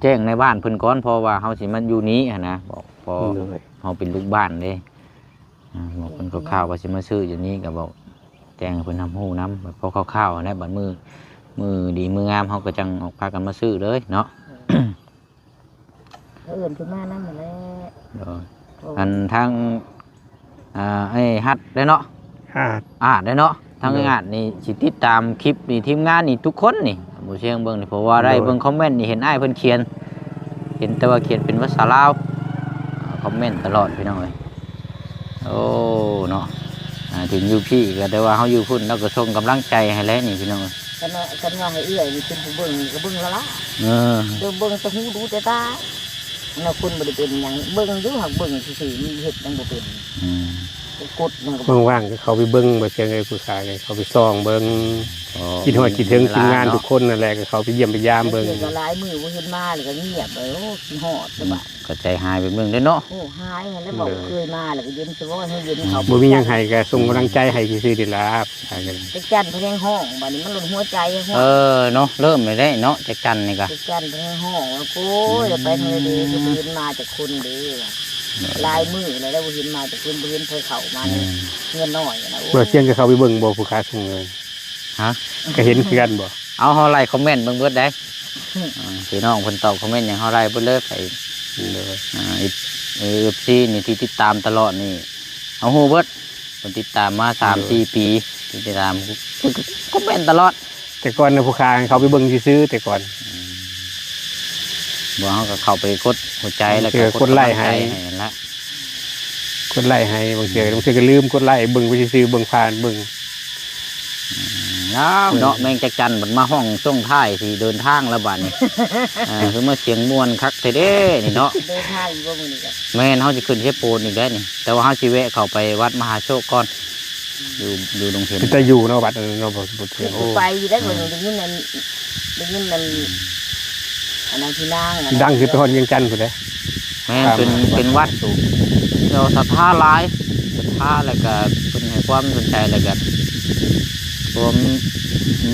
ແຈ້ງໃນບ້ານເພິ່ນກ່ອນ ເພາະວ່າເຮົາຊິມາຢູ່ນີ້ຫັ້ນນະ ເພາະ ໂດຍ ເຮົາເປັນລູກບ້ານເດ້ ອ່າ ບອກເພິ່ນຄ່າວໆວ່າຊິມາຊື້ຢູ່ນີ້ ກໍບອກແຈ້ງໃຫ້ເພິ່ນຮັບຮູ້ນຳ ແບບພໍຄ່າວໆຫັ້ນແຫຼະ ບັດມື້ ມື້ດີມື້ງາມເຮົາກໍຈັ່ງອອກພາກັນມາຊື້ເລີຍເນາະ ເອີ ເອີ້ນເພິ່ນມານຳຫັ້ນແຫຼະ ໂດຍ ໂອ້ ອັນທາງ ອ່າ ອ້າຍຮັດເດ້ເນາະ ອາດ ອາດເດ້ເນາະ ທາງ ໂດຍ ອາດນີ້ຊິຕິດຕາມຄລິບນີ້ ທີມງານນີ້ທຸກຄົນນີ້ ບໍ່ຊຽງເບິ່ງນີ້ ເພາະວ່າໄດ້ ໂດຍ ເບິ່ງຄອມເມັນນີ້ ເຫັນອ້າຍເພິ່ນຂຽນ ເຫັນແຕ່ວ່າຂຽນເປັນພາສາລາວ ອ່າ ຄອມເມັນຕະຫຼອດ ພີ່ນ້ອງເອີຍ ໂອ້ ເນາະ ອ່າ ເຖິງຢູ່ພີ້ກໍ ແຕ່ວ່າເຮົາຢູ່ພຸ້ນ ເຮົາກໍສົ່ງກຳລັງໃຈໃຫ້ແຫຼະນີ້ພີ່ນ້ອງ. ຄັນວ່າ ຄັນວ່າໃຫ້ເອື້ອຍນີ້ເປັນຜູ້ເບິ່ງນີ້ກໍເບິ່ງລະລະ ເອີ ເບິ່ງ ເບິ່ງແຕ່ຫູດູແຕ່ຕາ. ແນວຄົນບໍ່ໄດ້ເປັນຫຍັງ ເບິ່ງຢູ່ ຫາກເບິ່ງຊື່ໆ ມັນເຮັດຫຍັງບໍ່ເປັນ. ອືມ ໄປກົດຫຍັງກໍບໍ່ ວ່າງໆ ກໍເຂົ້າໄປເບິ່ງ ບໍ່ເຊີງເອີຍ ຜູ້ຊາຍ ເຂົ້າໄປສ່ອງເບິ່ງ ອໍ ຄິດຮອດຄິດເຖິງທີມງານທຸກຄົນນັ້ນແຫຼະ ກໍເຂົ້າໄປຢ້ຽມໄປຢາມເບິ່ງ. ກໍຫຼາຍມື້ບໍ່ເຫັນມາ ແລ້ວກໍງຽບ ໂອ້ ຄິດຮອດແຕ່ວ່າ ກໍໃຈຫາຍໄປເບິ່ງເດ້ເນາະ. ໂອ້ ຫາຍຫັ້ນແຫຼະ ບໍ່ເຄີຍມາ ແລ້ວກໍເຢັນສະບອຍ ເຮົາເຢັນເຂົາ ບໍ່ມີຫຍັງໃຫ້ ກໍສົ່ງກຳລັງໃຈໃຫ້ຊື່ໆ ນີ້ລະ. ຈັກຈັນເພິ່ນແຮງຮ້ອງ ບາດນີ້ມັນລົດຫົວໃຈແຮງຮ້ອງ. ເອີ ເນາະ ເລີ່ມແລ້ວເດ້ເນາະ ຈັກຈັນນີ້ກະ ຈັກຈັນເພິ່ນແຮງຮ້ອງ ແລ້ວໂອ້ຍ ໄປທາງໃດເດ້ ຄືບໍ່ເຫັນມາຈັກຄົນເດ້. ຫຼາຍມື້ແລ້ວ ບໍ່ເຫັນມາຈັກຄົນ ບໍ່ເຫັນໃຜເຂົ້າມາໃນເຮືອນນ້ອຍນະ. ໂອ້ຍ ບໍ່ສຽງກໍເຂົ້າໄປເບິ່ງບໍ່ ຜູ້ຄ້າສົ່ງເງິນ? ຮະ ກໍເຫັນຄືກັນບໍ່? ເອົາ ເຮົາໄລ່ຄອມເມັນເບິ່ງເບິດໄດ໋. ອືມ ອ່າ ພີ່ນ້ອງເພິ່ນຕອບຄອມເມັນຫຍັງ ເຮົາໄລ່ເບິດເລີຍໄປ. ໂດຍ ອ່າ ເອັຟ ເອັຟຊີ ນີ້ທີ່ຕິດຕາມຕະຫຼອດນີ້ ເຮົາຮູ້ເບິດ ເພິ່ນຕິດຕາມມາສາມສີ່ປີ ຕິດຕາມ ເພິ່ນກໍຄອມເມັນຕະຫຼອດ. ແຕ່ກ່ອນນະ ຜູ້ຄ້າເຂົ້າໄປເບິ່ງຊື່ໆ ແຕ່ກ່ອນ. ອືມ ບໍ່ ເຮົາກໍເຂົ້າໄປກົດຫົວໃຈ ແລ້ວກໍກົດໄລ້ໃຫ້ ກົດໄລ້ໃຫ້ຫັ້ນລະ ກົດໄລ້ໃຫ້. ບາງເທື່ອ ອືມ ບາງເທື່ອກໍລືມກົດໄລ້ ເບິ່ງໄປຊື່ໆ ເບິ່ງຜ່ານເບິ່ງ. ອືມ ອ້າວ ເນາະ ອືມ ແມງຈັກຈັນມັນມາຮ້ອງຊ່ວງທ້າຍຊິເດີນທາງແລ້ວບາດນີ້. ເອີ ຄືມາສຽງມ່ວນຄັກແທ້ເດ້ນີ້ເນາະ. ເດີນທາງອີກບໍ່ມື້ນີ້ກະ? ແມ່ນ ເຮົາຊິຂຶ້ນເຊໂປນອີກແລ້ວນີ້ ແຕ່ວ່າເຮົາຊິແວະເຂົ້າໄປວັດມະຫາໂຊກກ່ອນ. ຢູ່ ຢູ່ດົງເຫັນ ເປັນຕາຢູ່ເນາະ ວັດອັນນັ້ນເນາະ ບໍ່ ບໍ່ເທື່ອງ. ໂອ້ ໄປຢູ່ໄດ້ ເອີ ເພິ່ນໄດ້ຍິນນັ້ນ ໄດ້ຍິນນັ້ນ ອັນນັ້ນ ພີ່ນາງ ດັງຂຶ້ນໄປຮອດວຽງຈັນພຸ້ນເດ້. ແມ່ນ ເປັນ ເປັນວັດທີ່ເຂົາສັດທາຫຼາຍ ສັດທາ ແລ້ວກະເພິ່ນໃຫ້ຄວາມສົນໃຈ ແລ້ວກະ ເພາະວ່າ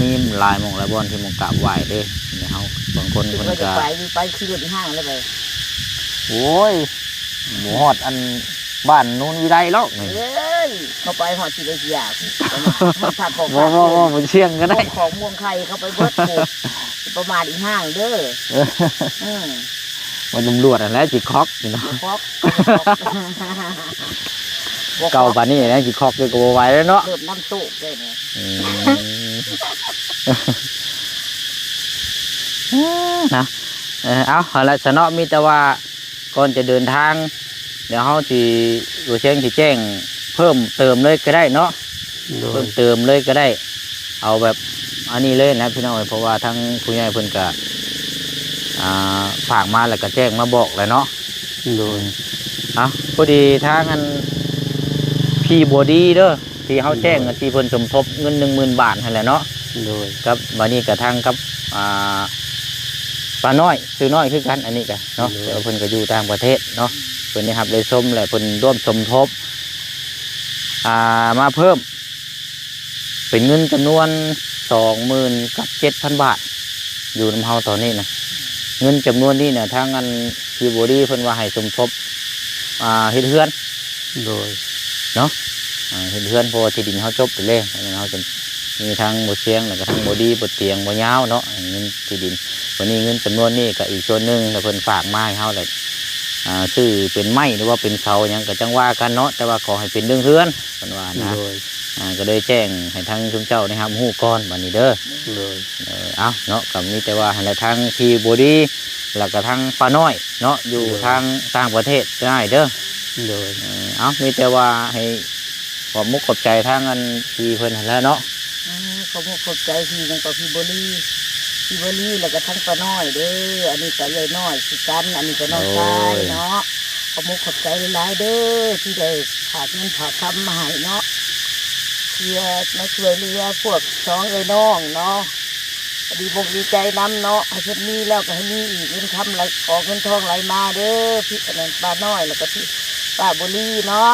ມີຫຼາຍໝ່ອງຫຼາຍບ່ອນທີ່ມາກາບໄຫວ້ເດ້. ແມ່ນເຮົາ ບາງຄົນເພິ່ນກະ ໄປຢູ່ ໄປຂີ່ລົດອີ່ຫ້າງແລ້ວໄປ. ໂອ້ຍ ບໍ່ຮອດອັນ ບ້ານໂນນວິໄລແລ້ວນີ້. ເອີຍ ເຂົ້າໄປຮອດຊິໄດ້ເສຍ ບໍ່ ບໍ່ ບໍ່ ບໍ່ສຽງກໍໄດ້ ຂອງມ່ວງໄຂ່ເຂົ້າໄປເບິດ ປະມາດອີ່ຫ້າງເດີ. ອືມ ວ່າຕຳຫຼວດຫັ້ນແຫຼະຊິຄອກຢູ່ເນາະ ຄອກ ເກົ່າປານນີ້ແລ້ວຊິຄອກຢູ່ກໍບໍ່ໄຫວແລ້ວເນາະ ເລີ່ມນຳໂຊກເດ້ນີ້. ອືມ ນະ ເອີ ເອົາ ຫັ້ນແຫຼະຊະເນາະ ມີແຕ່ວ່າ ກ່ອນຈະເດີນທາງ ດຽວເຮົາຊິ ບໍ່ສຽງຊິແຈ້ງເພີ່ມເຕີມເລີຍກໍໄດ້ເນາະ. ໂດຍ ເພີ່ມເຕີມເລີຍກໍໄດ້ ເອົາແບບອັນນີ້ເລີຍນະພີ່ນ້ອງເອີຍ ເພາະວ່າທາງຜູ້ໃຫຍ່ເພິ່ນກະ ອ່າ ຝາກມາ ແລ້ວກະແຈ້ງມາບອກແຫຼະເນາະ. ໂດຍ ອືມ ເອົາ ພໍດີທາງອັນ ພີ່ບົວດີເດີ ທີ່ເຮົາແຈ້ງ ໂດຍ ທີ່ເພິ່ນສົມທົບເງິນໜຶ່ງໝື່ນບາດຫັ້ນແຫຼະເນາະ. ໂດຍ ກັບ ບາດນີ້ກະທາງກັບ ອ່າ ປ້ານ້ອຍ ຊື່ນ້ອຍຄືກັນ ອັນນີ້ກະເນາະ. ໂດຍ ແຕ່ວ່າເພິ່ນກໍຢູ່ຕ່າງປະເທດເນາະ ເພິ່ນໄດ້ຮັບໄດ້ຊົມ ແລະ ເພິ່ນຮ່ວມສົມທົບ ອ່າ ມາເພີ່ມ ເປັນເງິນຈຳນວນສອງໝື່ນກັບເຈັດພັນບາດ ຢູ່ນຳເຮົາຕອນນີ້ນະ. ເງິນຈຳນວນນີ້ນະ ທາງອັນ ທີ່ບໍດີເພິ່ນວ່າໃຫ້ສົມທົບ ອ່າ ເຮັດເຮືອນ. ໂດຍ ເນາະ ອ່າ ເຮັດເຮືອນ ເພາະວ່າທີ່ດິນເຮົາຈົບໄປແລ້ວ ເຮົາຈະມີທັງບໍ່ສຽງ ແລ້ວກໍທັງບໍດີ ບໍ່ຕຽງ ບໍ່ຍາວເນາະ ເງິນທີ່ດິນ. ບັດນີ້ເງິນຈຳນວນນີ້ກໍອີກສ່ວນໜຶ່ງ ແລ້ວເພິ່ນຝາກມາໃຫ້ເຮົາ ແລ້ວ ອ່າ ຊື້ເປັນໄມ້ ຫຼືວ່າເປັນເສົາຫຍັງກໍຈັ່ງວ່າກັນເນາະ ແຕ່ວ່າຂໍໃຫ້ເປັນເລື່ອງເຮືອນ ເພິ່ນວ່ານະ. ໂດຍ ອ່າ ກໍເລີຍແຈ້ງໃຫ້ທາງຊຸມເຈົ້າໄດ້ຮັບຮູ້ກ່ອນບັດນີ້ເດີ. ໂດຍ ເອີ ເອົາເນາະ ກໍມີແຕ່ວ່າຫັ້ນແຫຼະ ທາງທີ່ບໍດີ ແລ້ວກໍທາງປ້ານ້ອຍເນາະ ຢູ່ ໂດຍ ທາງຕ່າງປະເທດເດີອ້າຍເດີ. ໂດຍ ເອີ ເອົາ ມີແຕ່ວ່າໃຫ້ຂອບມຸກຂອບໃຈທາງອັນພີ່ເພິ່ນຫັ້ນແຫຼະເນາະ. ເອີ ຂອບມຸກຂອບໃຈພີ່ຫຍັງກໍ ພີ່ບໍລີ ພີ່ບໍລີ ແລ້ວກໍທັງປ້ານ້ອຍເດີ. ອັນນີ້ກໍເອື້ອຍນ້ອຍຄືກັນ ອັນນີ້ກໍນ້ອງຊາຍເນາະ. ໂອ້ຍ ຂອບມຸກຂອບໃຈຫຼາຍໆເດີ ທີ່ໄດ້ຝາກເງິນຝາກຄຳມາໃຫ້ເນາະ ເພື່ອມາຊ່ວຍເຫຼືອພວກສອງເອື້ອຍນ້ອງເນາະ. ດີອົກດີໃຈນຳເນາະ ໃຫ້ເພິ່ນມີແລ້ວກໍໃຫ້ມີອີກ ເງິນຄຳໄຫຼອອກ ເງິນທອງໄຫຼມາເດີ. ພີ່ ອັນນັ້ນ ປ້ານ້ອຍ ແລ້ວກໍພີ່ ປ້າບຸລີເນາະ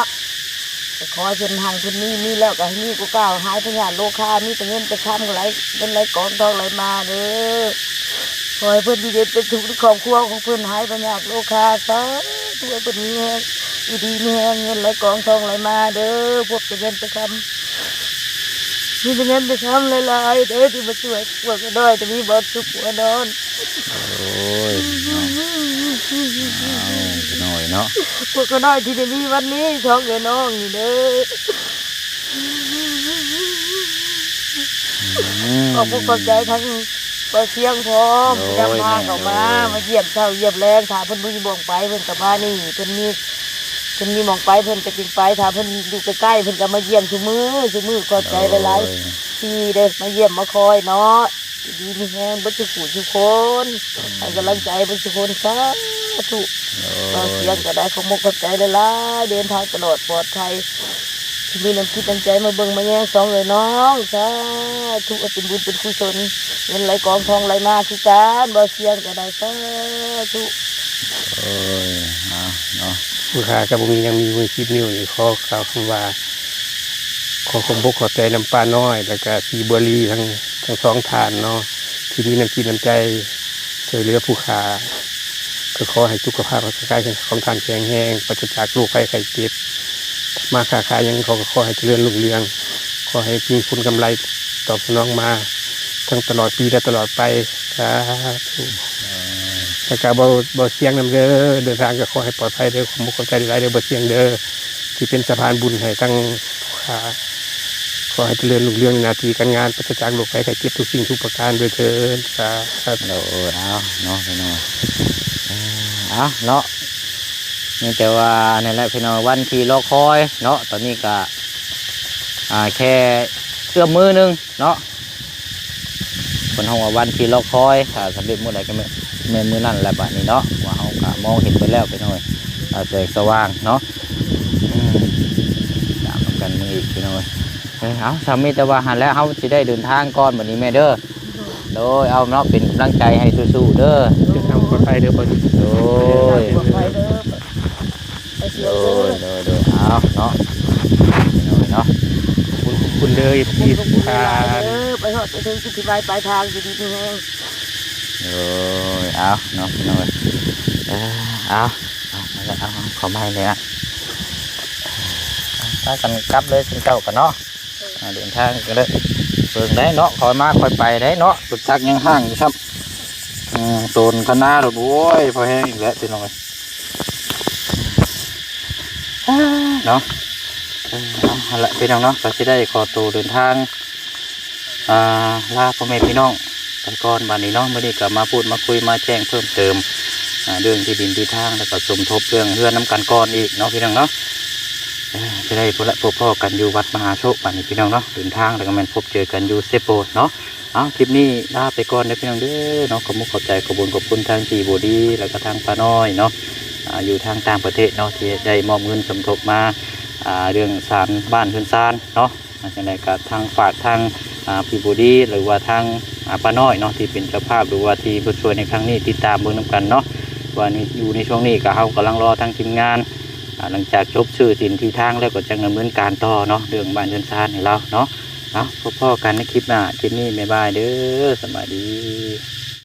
ກໍຂໍໃຫ້ເພິ່ນຮັ່ງເພິ່ນມີ ມີແລ້ວກໍໃຫ້ມີກວ່າເກົ່າ ຫາຍພະຍາດໂລຄາ ມີແຕ່ເງິນແຕ່ຄຳໄຫຼ ເງິນໄຫຼກອງທອງໄຫຼມາເດີ. ຂໍໃຫ້ເພິ່ນຢູ່ເຢັນເປັນສຸກໃນຄອບຄົວຂອງເພິ່ນ ຫາຍພະຍາດໂລຄາ ສາທຸ ໃຫ້ເພິ່ນມີແຮງ ຢູ່ດີມີແຮງ ເງິນໄຫຼກອງທອງໄຫຼມາເດີ ພວກແຕ່ເງິນແຕ່ຄຳ. ມີແຕ່ເງິນແຕ່ຄຳຫຼາຍໆເດີ ທີ່ມາຊ່ວຍພວກນ້ອຍ ແຕ່ມີບ່ອນຊຸກຫົວນອນ. ໂອ້ຍ ເນາະ ອ້າວ ນ້ອຍເນາະ ພວກນ້ອຍທີ່ໄດ້ມີວັນນີ້ ສອງເອື້ອຍນ້ອງນີ້ເດີ. ອືມ ຂອບຄຸນຂອບໃຈທັງ ບໍ່ສຽງພ້ອມ ໂດຍ ນຳພາເຂົ້າມາ ແມ່ນ ໂດຍ ມາຢ້ຽມເຊົ້າຢ້ຽມແລງ ຖ້າເພິ່ນບໍ່ມີບ່ອນໄປ ເພິ່ນກໍມານີ້ ເພິ່ນມີ ເພິ່ນມີໝ່ອງໄປເພິ່ນກໍຈຶ່ງໄປ ຖ້າເພິ່ນຢູ່ໃກ້ໆ ເພິ່ນກໍມາຢ້ຽມຊຸມື້ ຊຸມື້. ຂອບໃຈຫຼາຍໆ ໂອ້ຍ ທີ່ໄດ້ມາຢ້ຽມມາຄອຍເນາະ ຢູ່ດີມີແຮງເບິດທຸກຜູ້ທຸກຄົນ ໃຫ້ກຳລັງໃຈເບິດທຸກຄົນ ສາທຸ. ໂອ້ຍ ບ່າວສຽງກໍໄດ້ຂອບມຸກຂອບໃຈຫຼາຍໆ ເດີນທາງຕະຫຼອດປອດໄພ ທີ່ມີນ້ຳຈິດນ້ຳໃຈມາເບິ່ງມາແຍງສອງເອີຍນ້ອງ ສາທຸ ໃຫ້ເປັນບຸນເປັນກຸສົນ ເງິນໄຫຼກອງທອງໄຫຼມາຄືກັນ ບ່າວສຽງກໍໄດ້ ສາທຸ. ໂອ້ຍ ເອົາເນາະ ຜູ້ຂ້າກໍບໍ່ມີຫຍັງ ມີມືສິບນິ້ວນີ້ ຂໍກ່າວຄຳວ່າ ຂໍຂອບອົກຂອບໃຈນຳປ້ານ້ອຍ ແລ້ວກະພີ່ບົວລີ ທັງ ທັງສອງທ່ານເນາະ ທີ່ມີນ້ຳຈິດນ້ຳໃຈຊ່ວຍເຫຼືອຜູ້ຂ້າ ກໍຂໍໃຫ້ສຸຂະພາບຮ່າງກາຍຂອງທ່ານແຂງແຮງ ປາສະຈາກໂລກໄພໄຂ້ເຈັບ ທຳມາຄ້າຂາຍຫຍັງ ຂໍ ກໍຂໍໃຫ້ຈະເລີນຮຸ່ງເຮືອງ ຂໍໃຫ້ມີຜົນກຳໄລຕອບສະໜອງມາ ທັງຕະຫຼອດປີ ແລະ ຕະຫຼອດໄປ ສາທຸ. ແລ້ວກໍບ່າວ ບ່າວສຽງນຳເດີ ເດີນທາງກໍຂໍໃຫ້ປອດໄພເດີ ຂອບມຸກຂອບໃຈຫຼາຍໆເດີ ບ່າວສຽງເດີ ທີ່ເປັນສະພານບຸນໃຫ້ທັງຜູ້ຂ້າ ຂໍໃຫ້ຈະເລີນຮຸ່ງເຮືອງໃນໜ້າທີ່ການງານ ປາສະຈາກໂລກໄພໄຂ້ເຈັບທຸກສິ່ງທຸກປະການດ້ວຍເທີ້ນ ສາທຸ. ໂອ້ຍ ເອົາເນາະ ພີ່ນ້ອງ ເອົາເນາະ ມີແຕ່ວ່ານັ້ນແຫຼະ ພີ່ນ້ອງ ວັນທີ່ລໍຄອຍເນາະ ຕອນນີ້ກໍ ອ່າ ແຄ່ເອື້ອມມືໜຶ່ງ ເນາະ ເພິ່ນຮ້ອງວ່າວັນທີ່ລໍຄອຍ ຖ້າສຳເລັດມື້ໃດກໍແມ່ນ ແມ່ນມື້ນັ້ນແຫຼະບາດນີ້ເນາະ ວ່າເຮົາກໍມອງເຫັນເບິດແລ້ວ ພີ່ນ້ອງເອີຍ ອ່າ ແສງສະຫວ່າງເນາະ ອືມ ຕາມນຳກັນມື້ອີກ ພີ່ນ້ອງເອີຍ. ເອີ ເອົາ ຊຳມີແຕ່ວ່າຫັ້ນແຫຼະ ເຮົາຊິໄດ້ເດີນທາງກ່ອນບັດນີ້ແມ່ເດີ. ໂດຍ ເອົາເນາະ ເປັນກຳລັງໃຈໃຫ້ສູ້ໆເດີ ເດີນທາງປອດໄພເດີ ໂດຍ ປອດໄພເດີ ໂດຍ ໂດຍ ໂດຍ ເອົາເນາະ ໂດຍເນາະ ຂອບຄຸນ ຂອບຄຸນເດີ ເອັຟຊີ ທຸກທ່ານ ໄປຮອດໄປເຖິງຈຸດໝາຍປາຍທາງ ຢູ່ດີມີແຮງ. ໂດຍ ເອົາເນາະ ພີ່ນ້ອງເອີຍ ເອີ ເອົາ ເອົາ ເອົາ ເອົາ ເຂົ້າມາໃຫ້ແດ່ ເອົາ ພາກັນກັບເລີຍ ຊຸມເຈົ້າກັນເນາະ. ອ່າ ເດີນທາງກໍໄດ້ ເບິ່ງໄດ້ເນາະ ຄ່ອຍມາຄ່ອຍໄປໄດ້ເນາະ ລົດຈັກຍັງຫ້າງຢູ່ຊ້ຳ ອືມ ໂຕນຄັນນາໂດດ ໂອ້ຍ ພໍແຮງອີກແລ້ວ ພີ່ນ້ອງເອີຍ ເນາະ ເອີ ເອົາ ຫັ້ນແຫຼະ ພີ່ນ້ອງເນາະ ກໍຊິໄດ້ຂໍໂຕເດີນທາງ ອ່າ ລາພໍ່ແມ່ພີ່ນ້ອງ ໄປກ່ອນບາດນີ້ເນາະ ມື້ນີ້ກໍມາພູດມາຄຸຍມາແຈ້ງເພີ່ມເຕີມ ອ່າ ເລື່ອງທີ່ດິນທີ່ທາງ ແລ້ວກໍສົມທົບເລື່ອງເຮືອນນຳກັນກ່ອນອີກເນາະ ພີ່ນ້ອງເນາະ ເອີ ຈະໄດ້ພົບພໍ້ກັນຢູ່ວັດມະຫາໂຊກບາດນີ້ ພີ່ນ້ອງເນາະ ເດີນທາງແລ້ວກໍແມ່ນພົບເຈີກັນຢູ່ເຊໂປນເນາະ. ເອົາ ຄລິບນີ້ລາໄປກ່ອນເດີ ພີ່ນ້ອງເດີເນາະ ຂອບມຸກຂອບໃຈ ຂອບບຸນຂອບຄຸນທາງທີ່ບໍ່ດີ ແລ້ວກໍທາງປ້ານ້ອຍເນາະ ອ່າ ຢູ່ທາງຕ່າງປະເທດເນາະ ທີ່ໄດ້ມອບເງິນສົມທົບມາ ອ່າ ເລື່ອງສານບ້ານເຮືອນຊານເນາະ. ຈັ່ງໃດກໍທາງຝາກທາງ ອ່າ ພີ່ບູດີ ຫຼືວ່າທາງ ອ່າ ປ້ານ້ອຍເນາະ ທີ່ເປັນເຈົ້າພາບ ຫຼືວ່າທີ່ຜູ້ຊ່ວຍໃນຄັ້ງນີ້ ຕິດຕາມເບິ່ງນຳກັນເນາະ ວ່າຢູ່ໃນຊ່ວງນີ້ກໍເຮົາກຳລັງລໍທາງທີມງານ ອ່າ ຫຼັງຈາກຈົບຊື້ດິນທີ່ທາງແລ້ວ ກໍຈັ່ງດຳເນີນການຕໍ່ເນາະ ເລື່ອງບ້ານເຮືອນຊານໃຫ້ລາວເນາະ. ເອົາ ພົບພໍ້ກັນໃນຄລິບໜ້າ ຄລິບນີ້ບາຍບາຍເດີ ສະບາຍດີ.